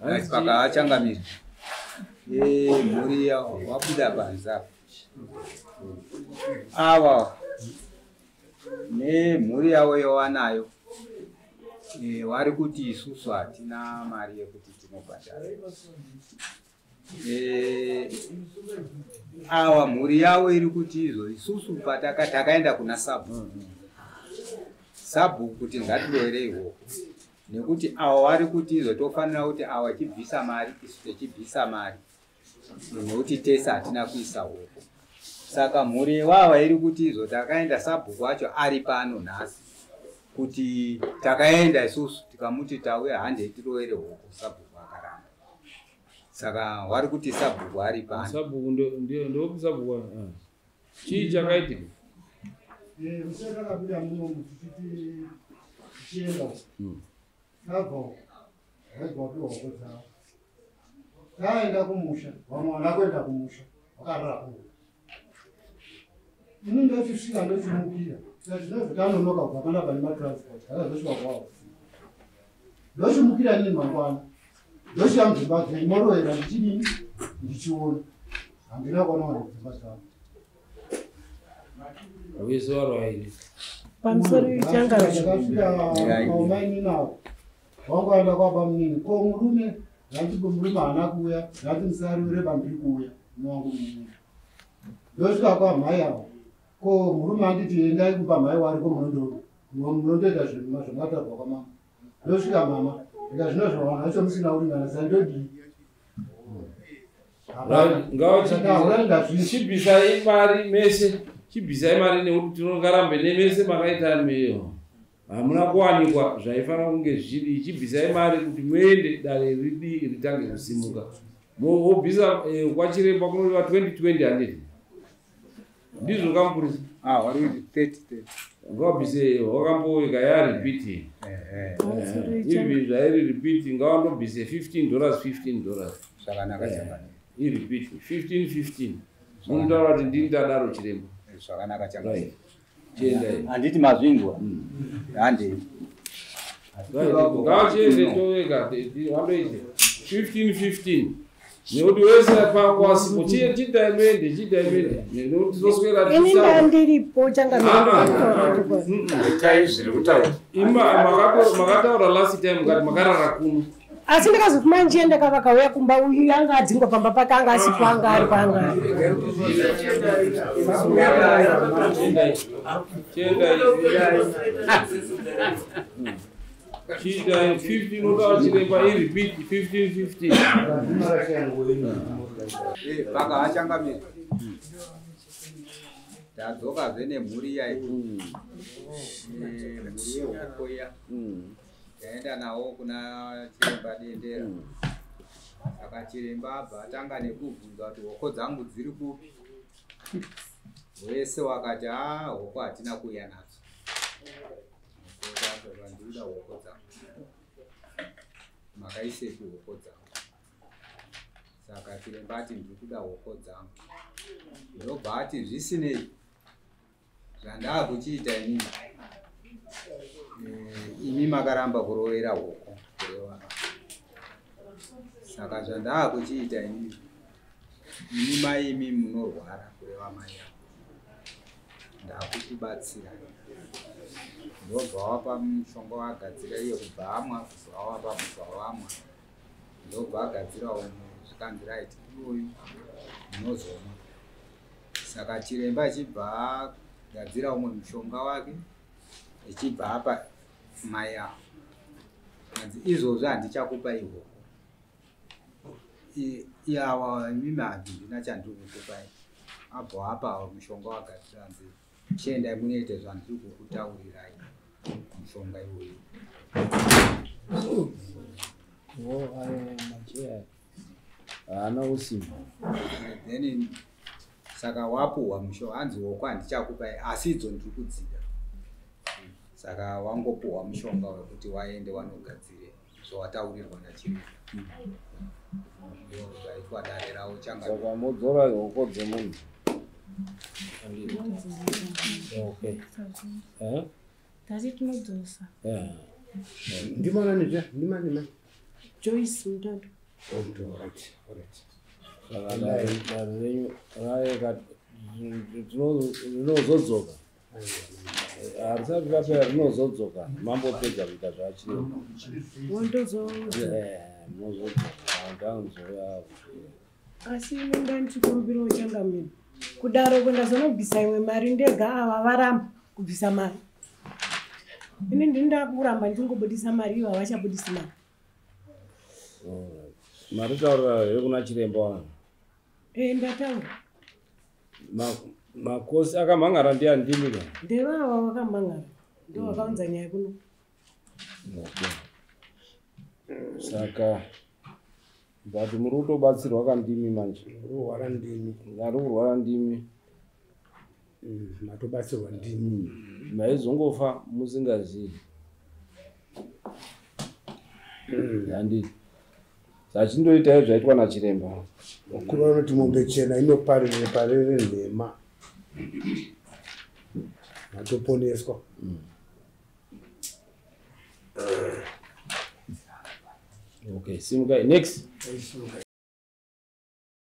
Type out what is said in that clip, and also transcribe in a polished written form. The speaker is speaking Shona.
Pakachangamira mhuri wabuda panze apa ava nemhuri yavo yawanayo vari kuti isusu hatina mari yekuti tinobhadhara. Awa mhuri yavo iri kuti izvo isusu takaenda kuna sabhuku sabhuku kuti ngatiroverei hoko nekuti awa vari kuti izvo tofanira kuti awa chibvisa mari isu tichibvisa mari nekuti tese hatina kuisa hoko. Saka mhuri yewawa iri kuti izvo takaenda sabhuku wacho ari pano nhasi kuti takaenda isusu tikamuti tauya handei tirovere hoko, sabhuku akaramba. Saka wari kuti sabhuku ari pano. Sabhuku ndopi sabhuku? Chii chakaitika? Takabuda muno tichiti tichienda tabva vaibva vapiwa hoko dzavo. Taenda kumusha, vamwe vana kuenda kumusha vakarara kuno. Ini ndochisvika ndochimukira tinozvo tanonoka kubva panapa nematransport takazosvika kwavo. Ndochimukira inini mangwana ndosvika mudzimba dzenyu morovera ndichidini ndichiona handina kuona vanhu dzimba dzavo. Vese varwairi pamusoro ndakasvika kwamaininawo wangu aenda kwaba munini ko murume zvanzi murume haana kuuya zvanzi musarure pandiri kuuya newangu munini. Ndosvika kwamhai avo ko murume anditi endai kumba mhai wariko munondoita zvamataurwa kwamama. Ndosvika mama ndika zvino zvavanhu vacho musina kuringana sandodii. Chibvisai mari mese, chibvisai mari nekuti tinongarambe nemese makaita meyo hamuna kuwanikwa zvaifanira kunge zviri. Chibvisai mari kuti muende dare ridi ritange kusimuka. Wobvisa kwachiremba kunodiwa 2020 handiti ndizvo kamupurisa? Ngawabvise wakamboika yaripiti ivi zvairi ripiti ngawandobvise $15 $15 zvakanaka chakanaka iripiti 15 15 munotaura kuti ndini tadaro chiremba zvakanaka chakanaka. Chiendai handiti mazvinzwa handei ngachiende toveka wandoite 15 15 nekuti wese pakwasipo chiitai muende chiitai muende nekuti toswera ini ndandiripo changamira. Ima makataura last time mukati makarara kuno asi ndakazoti ndichienda kavakauya kumba uyu anga adzingwa pamba pake anga asipo anga ari paanga ari. Chiendai chiitai 15 otaura chiremba iripiti 15 15. Paka achangamira tadzokazve nemhuri iya mhuri yehoko iya taenda nawo kuna chiremba Dendera. Saka chiremba abva atanga nekubvunza kuti hoko dzangu dziri kupi. Wese wakati a hoko hatina kuuya nadzo, ndikuda hoko dzangu makaisepi hoko dzangu. Saka chiremba ati ndiri kuda hoko dzangu, ndobva ati zvisinei zvandaakuchiita inini imi makaramba kurovera hoko kureva. Saka zvandaakuchiita inini imi mai imi munorwara kureva mai avo ndakukubatsira. Ndobva wapa mushonga wagadzira iye kubva amwa kubva wapa kubva wamwa ndobva agadzira umwe zvikanzi right iwoyu munozomwa. Saka chiremba achibva agadzira umwe mushonga wake echibva apa mai avo anzi izvozvo handichakupai hoko iyawa imimi handina chandiri kukupai. Abva apa mushonga wagadzira anzi chiendai munoite zvandiri kukutaurirai mushonga iwoyu. Haana kusimba. Then saka wapuhwa mushonga hanzi hoko handichakupai asi idzo ndiri kudzida. Saka wangopuhwa mushonga wekuti waende wanogadzire zvawataurirwa nachiremba. Zvaitwa dare ravo changamira. Saka modzora hoko dzemunhu. Okay. Tati tinodzosa. Ndimanani zve ndimani mai. Joyce Mutando. Alright, alright. Saka dare renyu rinozodzoka, harisati rapera, rinozodzoka mambopedza kuita zvachiremba. Wondozo. Munozodzoka ndanzoya. Asi ine ndandikumbirawo changamire, kudaro ndazonobvisa imwe mari ndega, ava varamba kubvisa mari. Ini ndini ndakuramba ndingobudisa mari, ivo havachabudisi mari. Mari taurira here kuna chiremba wangu? E, ndataura. Makosi akamhangara ndiani, ndimi ka? Ndevava vakamhangara, ndo vakaunza nyaya kuno. Okay. Saka but muri kutobatsirwa kandimi manje? Urorwara ndimi. Ari kurwara ndimi. Matobatsirwa ndimi. Maizongofa musingazivi, handiti? Sachindoitai zvaitwa nachiremba. Vakuru vanoti mombe chena inoparire parere nhema. Matoponeswa. Okay, simukai, next. Simukai.